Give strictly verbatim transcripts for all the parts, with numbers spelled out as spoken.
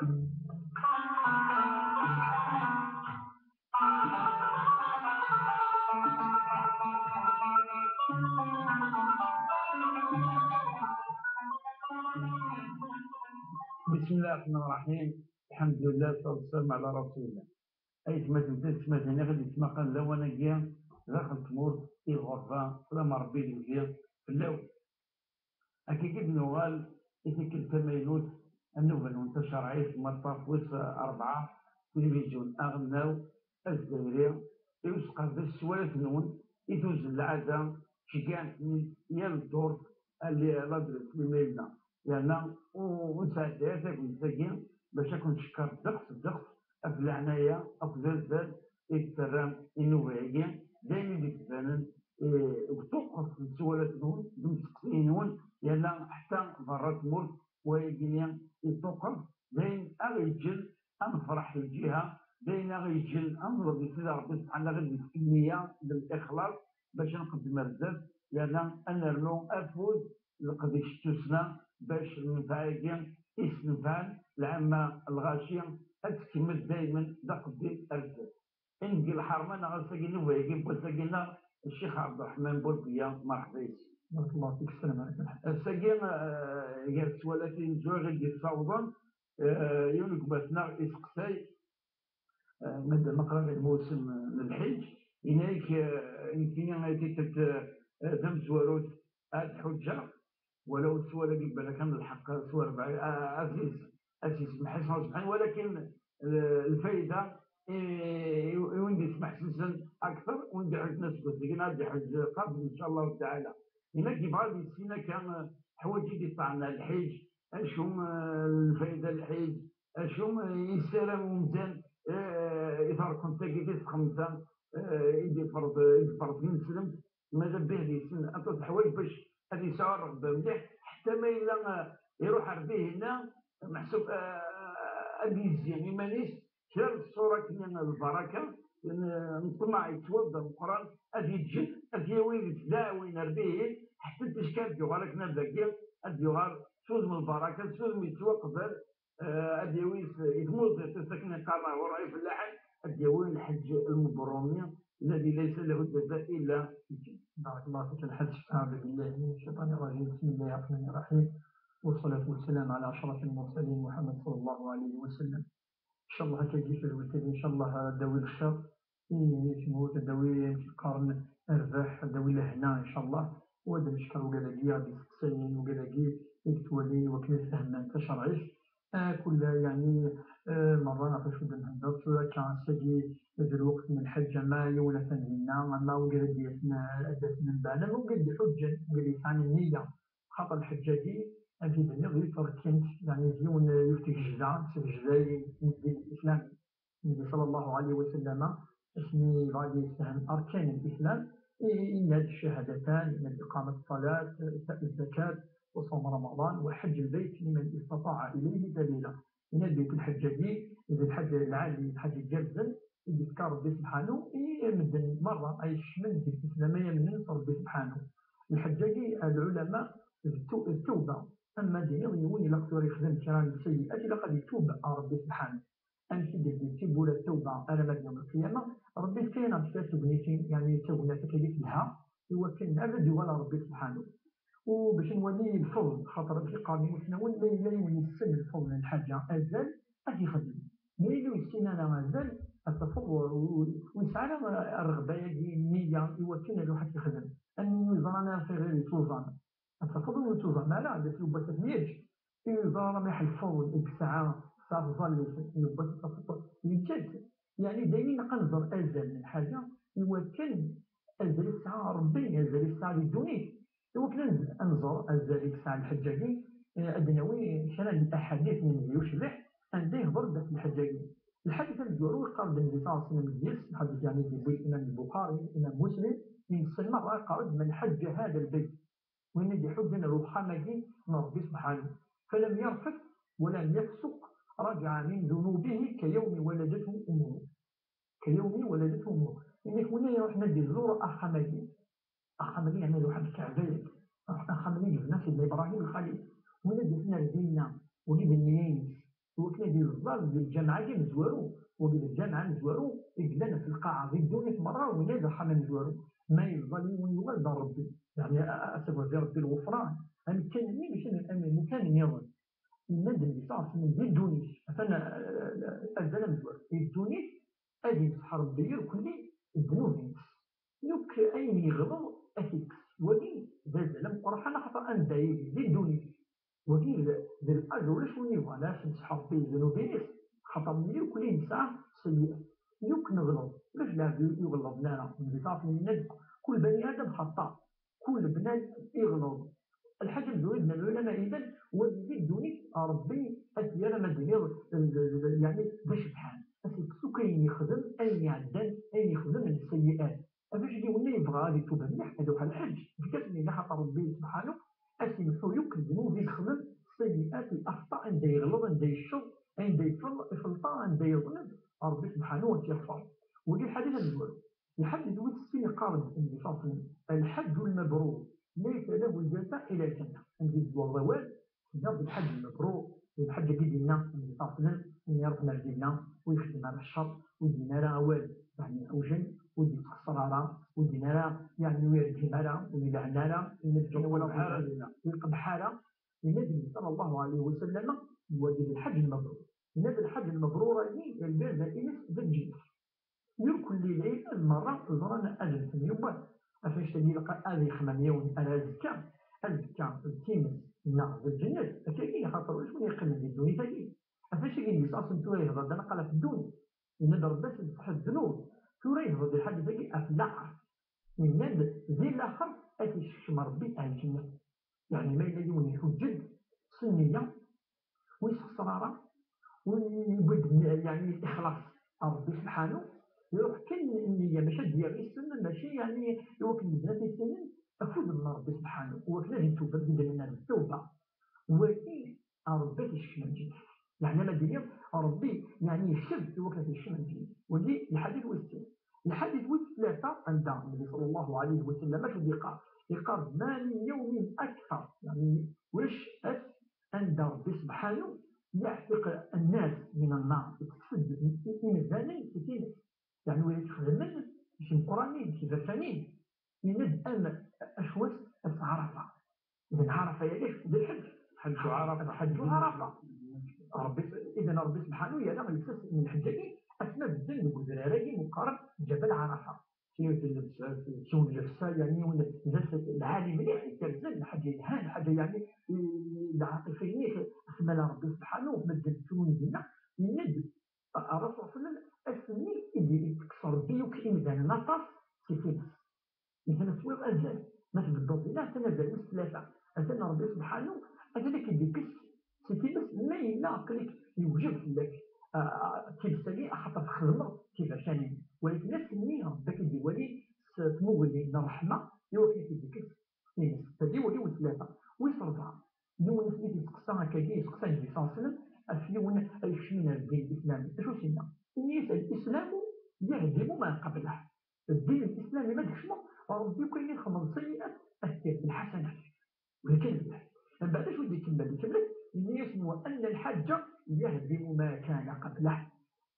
بسم الله الرحمن الرحيم. الحمد لله والصلاة والسلام على رسول الله. Aytmaten d taytmatin i ɣ-d-yettmaqalen lawan-agi daxel tmurt, i lɣerba, sslam n Ṛebbi d Nnbi fell-awen. Akka i d-nuɣal i tikkelt tamaynut, a nnuba-nwen tacerɛit, maṭṭaf wis rebɛa, tilivizyu aɣelnaw azzayri, i usqerdec s walat-nwen, i tuzzel lɛada, ceggɛen-ten-id yal ddurt, a li-, ladres limayelna. Yerna ur, ur nesɛedda ara tagnit-agi bac ad ken-ncekker ddeqs, ddeqs ɣef leɛnaya akked azal i d-terram i nnuba-agi, d ayen i d-yettbanen, eh, deg tuqqeft n sswalat-nwen, d imseqsiyen-nwen, yerna ḥetta berra tmurt, wayagi-nni yeṭṭuqqet, d ayen aɣ-yeǧǧen ad nefreḥ si lǧiha, d ayen aɣ-yeǧǧen ad neḍleb di Sidi Ṛebbi Subḥanahu ad d-yefk nniya d lixlaṣ bac ad nqeddem ar zdat, yerna ad nernu afud leqdic d tussna, bac lmenfaɛ-agi i s-nefɛen lɛamma lɣaci ad tkemmel daymen d aqeddim ar zdat. Inebgi lḥerma neɣ ass-agi nnuba-agi n wass-agi-nneɣ, Ccix Ɛebderreḥman Burbiya, merḥba yes-k. Barakallahu fik, sslam ɛlikum. Ass-agi, eh, gar sswalatin zwiɣ i d-yessawḍen, eh, yiwen n gma-tneɣ iseqsay, eh, madam aql-aɣ di lmawsem n lḥiǧ, yenna-yak, eh, nekkini ay tikkelt, eh, tamezwarut ad ḥuǧǧeɣ, walaw s wala di balak ad nelḥeq s warbaɛ, a-, aziz, aziz, mḥiṣ, mḥiṣ, walakin, eh, lfayda i, i, i win d-yesmeḥsisen akter, win d-iḥuǧǧen aseggas-agi ad d-iḥuǧǧ qabel, ncallah taɛala. Yenna-k yebɣa ad yissin akka, eh, ḥwaǧ i d-iṭṭɛen lḥiǧ, acu, eh, lfayda lḥiǧ, acu, eh, yessaram umdan, eh, i terkent-agi tis xemsa, eh, i d-iferḍ, i d-iferḍ ineslemt, mazal bih deg-sen aṭas n ḥwayeǧ bac ad yesɛu rreɣba mliḥ, ḥetta ma yella, eh, iruḥ ar dihinna, meḥsub, eh, ad yezzi iman-is kra n ṣṣura akken lbaraka, n, n ṭṭmeɛ yettwabda meqqran, ad yeǧǧen, ad yawi deg tdawin ar dihin, ḥetta d ticki ad yuɣal akken ar dagi, ad yuɣal s udem lbaraka, s udem yettwaqbal, eh, ad yawi s, i tmuẓirt-is akken iqqaren ɣur ifellaḥen, ad yawi lḥeǧǧ lmebrumi, الذي ليس له جزاء إلا الجنة. بارك الله فيك الحاج. أعوذ بالله من الشيطان الرجيم. بسم الله الرحمن الرحيم. والصلاة والسلام على أشرف المرسلين محمد صلى الله عليه وسلم. إن شاء الله هكا يجي في الوقت، إن شاء الله داوي الخير. إيه، يسمو تداوي القرن الربح، داوي لهنا إن شاء الله. وهذا نشكر وقال لي غادي تسقسيين وقال لي يكتوالي وكيف فهمنا أنت شرعيش. آه، كل يعني، آه، مرة نعرف شو بدنا نهضر، شو كان سجي ذي الوقت من الحج ما يولا فنهينا، ما وقال لي اسمه أدت من بعد، ما وقال لي حجة، وقال لي ثاني النية. خاطر الحجاجي أكيد النبي تركنت، يعني، ديون يفتك جزعة، سجزاي من الدين الإسلامي. النبي صلى الله عليه وسلم اسمي غادي يفهم أركان الإسلام، إيه، إن هاد الشهادتان، إن هاد إقامة الصلاة، إيتاء الزكاة، وصوم رمضان، وحج البيت لمن استطاع إليه سبيلا. إن هاد بيت الحجاجي، إذا الحج العالي، الحج الجرزن، يذكر ربي سبحانه، إيه، مدن مرة، أي شمن ديك الإسلام يمنن ربي سبحانه. الحجاجي، العلماء، التو-، التوبة، أما ديني يولي لقد يخدم كرا السيئات، إلا قد يتوب ربي سبحانه. Amek i d-tewwura ttawba alamma d yawm lqiyama, Ṛebbi yefka-yaneɣ kra n tegnitin, yeɛni d tagnit akka i telha, i wakken ad d-yuɣal ɣer Ṛebbi subḥanu. U bac ad nwali lfeḍl, xaṭer amek i qqaren imusnawen, ma yella yiwen yessen lfeḍl n lḥaǧa azal, ad t-yexdem. Ma yella ur yessin ara azal, ad tafeḍ ur, ur, ur yesɛi ara rreɣba-agi, nniya, i wakken ad iruḥ ad t-yexdem. Am win ur yeẓran ara tiɣri d tuẓan. Ad tafeḍ ur yettuẓam ara, d at Yuba At At Myaǧ, i yeẓra ma iḥelfeḍ deg ssaɛa, tesɛa tẓallit, Yuba At At Myaǧ, yeǧǧa-tt. Yeɛni, d ayen ilaq ad nẓer azal n lḥaǧa, i wakken azal i tesɛa Ṛebbi, azal i tesɛa di ddunit, i wakken ad nz-, ad nẓer azal i tesɛa lḥaǧa-agi, eh, ad d-nawi kra n laḥadit n Nnbi ucbiḥ, anda yehder-d ɣef lḥaǧa-agi. Lḥadit amezwaru, yeqqar-d Nnbi صلى الله عليه وسلم deg-s, lḥadit, yeɛni, d-yewwi Imam Lbuxari, Imam Muslim, yensen merra, yeqqar-d: من حج هذا البيت. Win i d-iḥuǧǧen ar uxxam-agi n Ṛebbi subḥanu, فلم يرفث ولم يفسق رجع من ذنوبه كيوم ولدته أمه. كيوم ولدته أمه. Yenna-k, win i iṛuḥen ad d-iẓur axxam-agi, axxam-agi, yeɛni, iṛuḥ ar Lkaɛba-agi, iṛuḥ axxam-agi yebna Sidna Ibṛahim Lxalil, win ad d-ifen ar dinna, wagi d nniya-ines, i wakken ad Ẓer di lǧameɛ-agi amezwaru, wagi d lǧameɛ amezwaru i yellan ɣef lqaɛa di ddunit merra, winna d axxam amezwaru. Ma yeẓẓal yiwen yuɣal d Ṛebbi, yeɛni a-, a-, asagad di Ṛebbi lɣufran, amekkan-nni mačči am, am imukan nniḍen. Yenna-d Nnbi ṣaṣ di ddunit, atan, a-, a-, azal amezwaru, di ddunit ad imseḥ Ṛebbi irkelli ddnub-ines. Yakk ayen yeɣleḍ ad t-ikkes. Wagi d azal ameqqran axaṭer anda yili di ddunit. Wagi d, d lḥaǧa ulac win yebɣan ad s-imseḥ Ṛebbi ddnub-ines, axaṭer nekni irkelli nesɛa seyyi'at. Yakk neɣleḍ, ulac lɛebd ur iɣelleḍen ara. Nnbi ṣaṣ yenna-d kul bani Adam xaṭṭa. Kul bnadem iɣleḍ. Lḥaǧa amezwaru i d-nnan lɛulama iban, wagi di ddunit Ṛebbi ad t-yerr ama d-iniḍ, d, d, d, yeɛni d acebḥan. Ad t-ikkes akk ayen yexdem, ayen iɛeddan, ayen yexdem n seyyi'at. Ɣef acu i d-yenna yebɣa ad itub mliḥ, ad iruḥ ɣer lḥeǧ, efk-as-ten-id axaṭer Ṛebbi subḥanu ad s-imḥu yakk ddnub i yexdem, seyyi'at, lexṭa, anda yeɣleḍ, anda yecceḍ, anda yefel-, ifelṭa, anda yeḍlem, Ṛebbi subḥanu ad t-yeɣfer. Wagi lḥadit amezwaru. Lḥadit wis sin yeqqar-d Nnbi ṣaṣ, الحج المبرور ليس له جزاء إلا الجنة. Anda yezwar wawal, tenniḍ d lḥaǧ lmebrur, d lḥaǧ-agi d-yenna Nnbi ṣaṣ, win iruḥen ar dinna, ur yexdim ara ccer, ur d-yenni ara awal, yeɛni iḥewjen, ur d-yettxeṣṣer ara, ur d-yenni ara, yeɛni ur yergim ara, ur yelɛen ara, ur yeqbeḥ ara, ur yeqbeḥ ara. Yenna-d Nnbi ṣalla Llahu ɛalayhi wa sallam, wagi d lḥaǧ lmebrur. Yenna-d lḥaǧ lmebrur-agi, lǧaza-ines d lǧennet. Irkelli lɛibad merra ẓran ad mmten yiwen. Ɣef annect-agi ilaq ad yexmem yiwen ar azekka, azekka d times neɣ d lǧennet, akkagi, axaṭer ulac win yeqqimen di ddunit-agi. Ɣef annect-agi Nnbi ṣaṣ tura yehḍer-d anaqal ɣef ddunit. Yenna-d Ṛebbi ad s-imseḥ ddnub. Tura yehḍer-d di lḥadit-agi ɣef laxert. Yenna-d di laxert ad t-yessekcem Ṛebbi ar lǧennet. Yeɛni ma yella yiwen iḥuǧǧ-d s nniya, ur yessexṣer ara, ur yewwi-d, yeɛni, ixlaṣ ɣer Ṛebbi subḥanu, iruḥ kan nniya, mačči ad d-yerr isem, mačči, yeɛni, i wakken medden ad t-issinen, afud n Ṛebbi subḥanu, i wakken ad itub, ad d-nenna d ttawba. Wagi Ṛebbi ad t-yekcem lǧennet. Yeɛni, ma d-iniḍ, Ṛebbi, yeɛni, yekseb i wakken ad t-yekcem lǧennet. Wagi lḥadit wis sin. Lḥadit wis tlata, anda Nnbi ṣalla Llahu ɛalayhi wa sallam acu d-yeqqar? Yeqqar: ما من يوم أكثر، yeɛni, ulac ass anda Ṛebbi subḥanu yeɛtiq nnas min nnar, yekkes-d imdanen si times. Yeɛni, wid ixedmen d timeqqranin, d tiberkanin. Yenna-d am acu ass, ass Ɛarafa. Idan Ɛarafa yagi d lḥeǧ. Ḥeǧǧu Ɛarafa. Ḥeǧǧu Ɛarafa. Ṛebbi, idan Ṛebbi subḥanu yerra lsas n lḥeǧǧ-agi, asma bedden deg udrar-agi meqqar Ǧabal Ɛarafa. Yiwet n llebsa, yiwen n llebsa, yeɛni, yiwen d ass lɛali mliḥ, igerrzen, lḥaǧa yelhan, lḥaǧa, yeɛni, i, lɛaṭifa-inek, asma la Ṛebbi subḥanu, medden ttrun dinna, yenna-d Ṛṛasul ṣalla Llahu ɛalayhi wa sallam, ass-nni i d-, i d-yekkes Ṛebbi yakk imdanen aṭas si times. Ihi ma teswiḍ azal, ma tbeddeḍ dinna, atan azal wis tlata, atan Ṛebbi subḥanu, atan ad k-id-ikkes si times, ma yella aql-ik yewjeb fell-ak, ah, times-agi, axaṭer txedmeḍ tiberkanin. Walakin ass-nni Ṛebbi ad k-id-iwali s tmuɣli n ṛṛeḥma, i wakken ad k-id-ikkes times. Tagi wagi wis tlata. Wis ṛebɛa, yiwen i t-iseqsa akkagi, iseqsa Nnbi ṣalla Llahu ɛalayhi wa sallam ɣef yiwen ay ikecmen ar ddin n Lislam. Acu s-yenna? Ini-as: الإسلام يهدم ما قبله. Ddin n Lislam, ma d-tkecmeḍ, Ṛebbi akk ayen i txedmeḍ d sayyi'at, ad t-yerr d lḥasanat. Walakin, mbeɛd acu d-ikemmel? Ikemmel, ini-asen: وأن الحج يهدم ما كان قبله.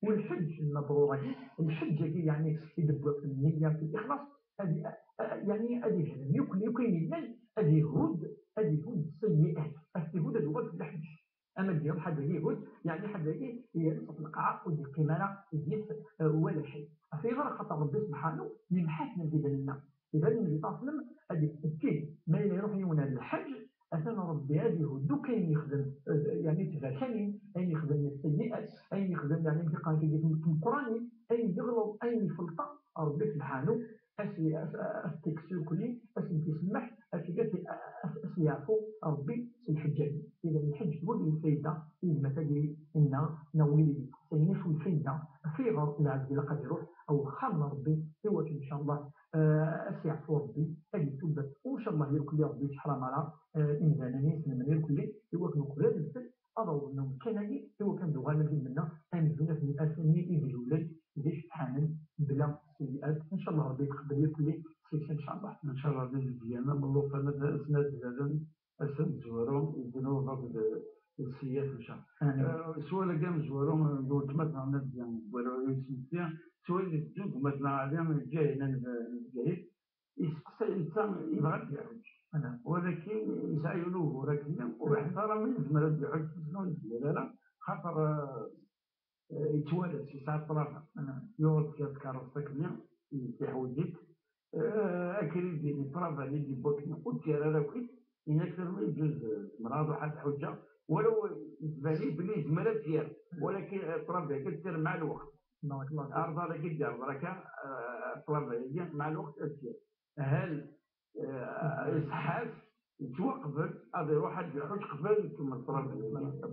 U lḥeǧǧ lmebrur-agi, lḥeǧǧ-agi, yeɛni, i d-tewwiḍ nniya, lixlaṣ, ad, a-, a-, yeɛni, ad ihdem yakk, yakk ayen yellan, ad ihudd, ad ihudd sseyyi'at, ad t-ihudd, ad uɣal d leḥbis. Ama d-yaweḍ ḥaǧa-agi ihudd, yeɛni, ḥaǧa-agi yerra-tt ɣef lqaɛa, ur d-yeqqim ara deg-s, eh, wala cay. Ɣef ayɣer? Axaṭer Ṛebbi subḥanu yemḥa-ten deg idammen-nneɣ. Iban Nnbi ṣalla Llahu ɛalayhi wa sallam ad yettbekkil, ma yella iruḥ yiwen ar lḥeǧǧ, atan Ṛebbi ad ihudd akk ayen yexdem, eh, yeɛni tiberkanin, ayen yexdem n sseyyi'at, ayen yexdem, yeɛni, amek i qqaren, timeqqranin, ayen yeɣleḍ, ayen ifelṭa, Ṛebbi subḥanu, ad s-, ad s-, ad s-t-ikkes irkelli, ad s-t-isemmeḥ, ad s-, ad s-, ad s-yeɛfu Ṛebbi s lḥeǧǧ-agi. Idan lḥeǧǧ d wagi lfayda, i gma-tagi inna, neɣ wid i d-isteqsayen, acu lfayda, ɣef ayɣer lɛebd ilaq ad iruḥ ar wexxam n Ṛebbi, i wakken, ncallah, eh, ad s-yeɛfu Ṛebbi, ad itub, u ncallah irkelli Ṛebbi ur yettḥaram ara, eh, imdanen, iselmen irkelli, i wakken uqbel ad nfel, ad awḍen i umkan-agi, i wakken ad uɣalen d lmenna, amzun ad ten-, ad ten-, i d-ilulen d icebḥanen, bla seyyi'at. Ncallah Ṛebbi yetqebbel irkelli seg-sen, ncallah. Ncallah, di lǧiyana, ma llufan ad, ad, ad, ad, ad sen-d-zwaru ddnub akked, d seyyi'at, ncallah. Amin. Eh, s Dagi amezwaru d weltma-tneɣ Nadya, deg walu yusenti, s wayen yeddun deg umatnaɣ Ali, ǧahinan n Bgayet, yesteqsa netta yebɣa ad d-iḥuǧ. Walakin yesɛa yiwen ugur akkenni, ur iḥeṭṭ ara ma yezmer ad d-iḥuǧ, ur yezmir ara, xaṭer, eh, eh, yettwalas, yesɛa ṭṭlaba. Yuɣ-d kra tkeṛṛust akkenni, tiḥuǧit, eh, akken i d-yini ṭṭlaba-nni d-yewwi akken ur d-yerri ara akk-it, yenna-k termi yeǧǧuz, eh, zemreɣ ad ruḥeɣ ad ḥuǧeɣ, walaw yettban-iyi belli yezmer ad tt-yerr, walakin, eh, ṭṭlaba-agi ad tt-yerr mɛa lweqt. Arḍal-agi d-yerḍa akka, eh, ṭṭlaba-agi mɛa lweqt ad tt-yerr. Hal, eh, iṣeḥḥa-s, yettwaqbel ad iruḥ ad iḥuǧ qbel ad ikemmel ṭṭlaba-agi.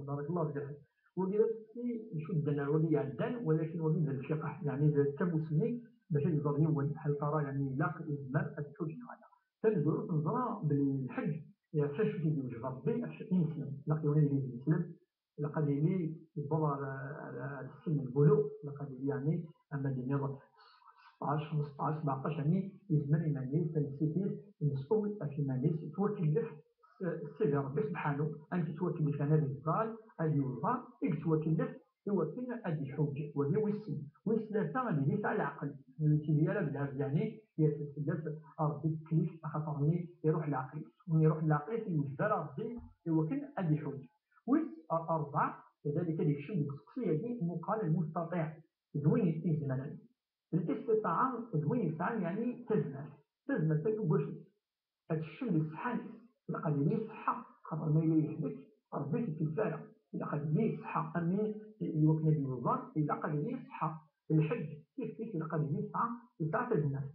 Barakallahu fik. Wagi d asefti icudden ar wagi iɛeddan, walakin wagi d lfiqh, yeɛni d tamusni bac ad iẓer yiwen hal tara, yeɛni, ilaq, yezmer ad iḥuǧ neɣ ala. Tamezwarut, neẓra belli lḥeǧ ɣef acu i d-iwjeb Rebbi, ɣef acu i neslem. Ilaq yiwen ad yili d ineslem, ilaq ad yili yewweḍ ar, ar, ar ssin n lbuluɣ, ilaq ad yili, yeɛni, ama d-iniḍ seṭṭac, xmesṭac, sebɛeṭṭac, yeɛni yezmer iman-is, tamessit-is, yemsefham ɣef yiman-is, yettwakellef s, s Sidi Rebbi subḥanu, amek yettwakellef, yeɛni ad yeẓẓal, ad yuẓal, i yettwakellef i wakken ad iḥuǧ. Wagi wis sin. Wis tlata, ad yili yesɛa leɛqel, ur yettili ara d lɛebd, yeɛni yerfed fell-as Rebbi ttkel-ik, axaṭer-nni iruḥ leɛqel-is. Win iruḥ leɛqel-is, yewjeb ara Rebbi i wakken ad iḥuǧ. Wis ṛebɛa, kadalik ad yekcem deg useqsi-agi, muqal lmustaṭiɛ, d win izemren. Listiṭaɛa d win yesɛan, yeɛni, tazmert. Tazmert-agi n wacu? Ad tekcem di ṣṣeḥḥa-ines, ilaq ad yili iṣeḥḥa, xaṭer ma yella yehlek, Ṛebbi ur t-ittellef ara. Ilaq ad yili iṣeḥḥa, amin i wakken ad yuẓam, ilaq ad yili iṣeḥḥa. Lḥeǧ, kif kif, ilaq ad yili yesɛa, yesɛa tazmert.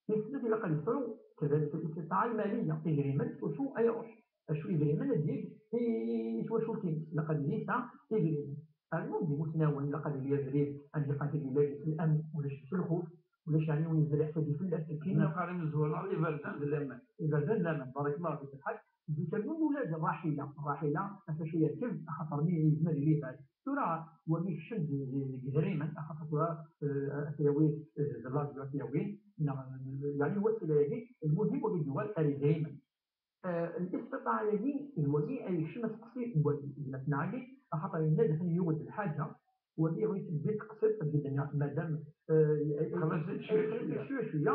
Tis snat, ilaq ad yesɛu kadalik listiṭaɛa lmaliya, idrimen, s wacu ad iruḥ. Acu idrimen ad yeg i, i twacult-ines, ilaq ad yili yesɛa idrimen. Rnu d imusnawen, ilaq ad yili abrid, ad yili, ad yili ulac lxuf, ulac, yeɛni, win yezmer iḥsab fell-as. Akken neqqar imezwura, iberdan d laman. Iberdan d laman, barakallahu fik, lḥaǧ. Zik rnu ula d ṛṛaḥila, ṛṛaḥila, ɣef acu yerkeb, axaṭer mi yezmer ad yili yebɛed. Tura, wagi yekcem deg, deg, deg idrimen, axaṭer tura, eh, ad t-yawi, eh, d laẓ ad t-yawi, neɣ, yeɛni, wasila-agi, lmuhim, wagi d-yuɣal ar idrimen. Eh, listiṭaɛa-agi, d wagi ay yekcem aseqsi n wagi, d laten-agi, axaṭer yenna-d atan yuɣ-d lḥaǧa, wagi ɣef-s tebdi teqsiṭ, tebdi-d, madam, eh, xellas-itt cwiya, cwiya, cwiya.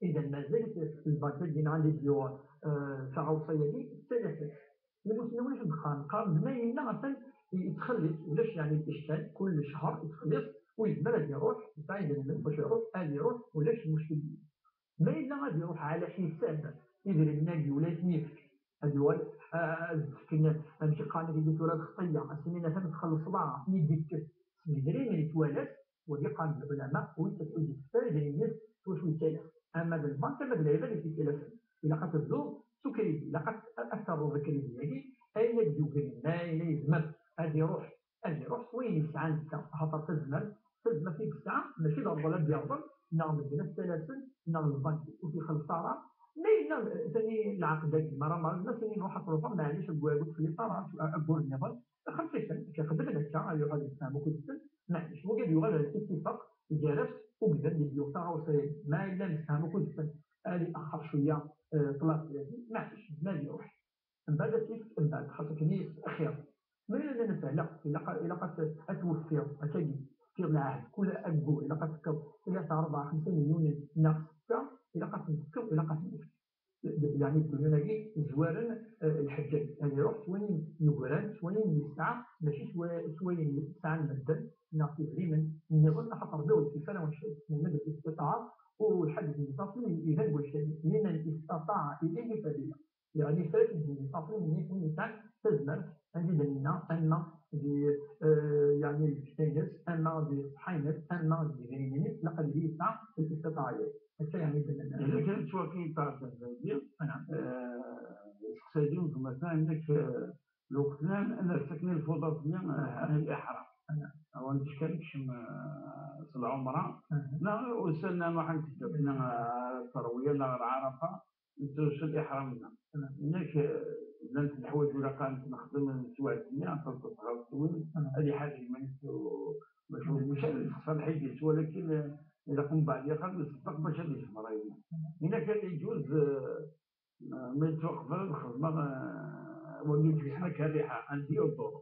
Idan mazal-it lbank-agi neɣ anda i d-yuɣ, eh, taɣawsa-agi, tettalas-as. Imusnawen acu d-qqaren? Qqaren-d ma yella atan yettxelliṣ, ulac, yeɛni, ictal, kul ccher yettxelliṣ, u yezmer ad iruḥ, yesɛa idrimen bac iruḥ, ad iruḥ, ulac muckil. Ma yella ad iruḥ ɛla ḥisab idrimen-agi ula ad ten-yefk, ad yuɣal, a-, ad d-fken, amek i qqaren, ad yili tura d xṭiyya, ad s-inin atan txelleṣ laɛa, ad ten-id-yekkes seg idrimen yettwalas, wagi qqaren lɛulama, win ur yettfka ara idrimen-is s wacu yettalas. Ama d lbank, ama d lɛibad i t-yettalasen. Ilaq ad tebduḍ s ukrédi, ilaq ad, ad terreḍ akrédi-agi, ayen ad d-yugrin, ayen ay yezmer ad iruḥ, ad iruḥ s wayen yesɛa netta, axaṭer tazmert, tazmert i yesɛa, mačči d rḍel ad d-yerḍel, neɣ medden ad ttalasen, neɣ lbank ur t-ixelleṣ ara. Ma yella, eh, tani lɛaqed-agi, mara, mara, ma tani nruḥ ad truḥeḍ, maɛlic, agu-, agu txelliṣ ara, ayyur nniḍen, xemsa-sen, xedmen akka, ad yuɣal yessefhem akked-sen, maɛlic. Wagi ad yuɣal ar ittifaq gar-as ugdan di d-yuɣ taɣawsa-agi. Ma yella nessefhem akked-sen, ad itaxxer cwiya, eh, ṭṭlab-agi, maɛlic, ma ad iruḥ. Mbeɛd ad t-yefk, mbeɛd, xaṭer akken i axir. Ma yella nnan-as ala, ilaq, ilaq ad t-, ad tweffiḍ, akkagi, tefkiḍ lɛahd, kul aggur, ilaq ad tefkeḍ tlata, rebɛa, xemsa milyunen neɣ setta, ilaq ad ten-tefkeḍ, ilaq ad ten-tefkeḍ. Yeɛni dduyun-agi zwaren, eh, lḥeǧǧaj. Ad iruḥ s wayen yugran, s wayen yesɛa, mačči s wa-, s wayen sɛan medden, neɣ s idrimen nniḍen, axaṭer da ur yesɛi ara wanect-a. Yenna-d listiṭaɛa, u lḥadit n Musa, iban wanect-a. Liman istaṭaɛa ilayhi sabila. Yeɛni, tlata n tezmert, ɣef win yesɛan tazmert, anda i d-nenna, ama di, eh, yeɛni, lǧetta-ines, ama di ṣṣeḥḥa-ines, ama di yidrimen-ines, ilaq ad yili yesɛa listiṭaɛa-agi. Akka, yeɛni, d-nenna. Yella kra n ttwakin yeṭṭerḍen dagi, eh, iseqsay-agi n gma-tneɣ, inna-k, eh, lweqt-nni ad nerr akken lfuḍat-nni, eh, ar liḥram. Awa, nečč kan nekcem, eh, s lɛumra, neɣ ussan-nni ad nruḥ ad nteddu akken, eh, ar Terwiya neɣ ar Ɛarafa, nettrusu liḥram-nneɣ. Inna-k, eh, llant leḥwayeǧ ur ilaq ad nexdem n teswiɛt-nni, ad teṭṭef ɣer tewwin, ad iḥareb iman-is, u-, maca ur, maca ad yessexṣer lḥiǧ-is, walakin, eh, ilaq mbeɛd yaxer ad iṣeddeq bac ad yejmeṛ ayen. Inna-k ad iǧuz, eh, ma yettwaqbel ad xedmeɣ, eh, wagi yettwasen akka rriḥa, anti uḍur.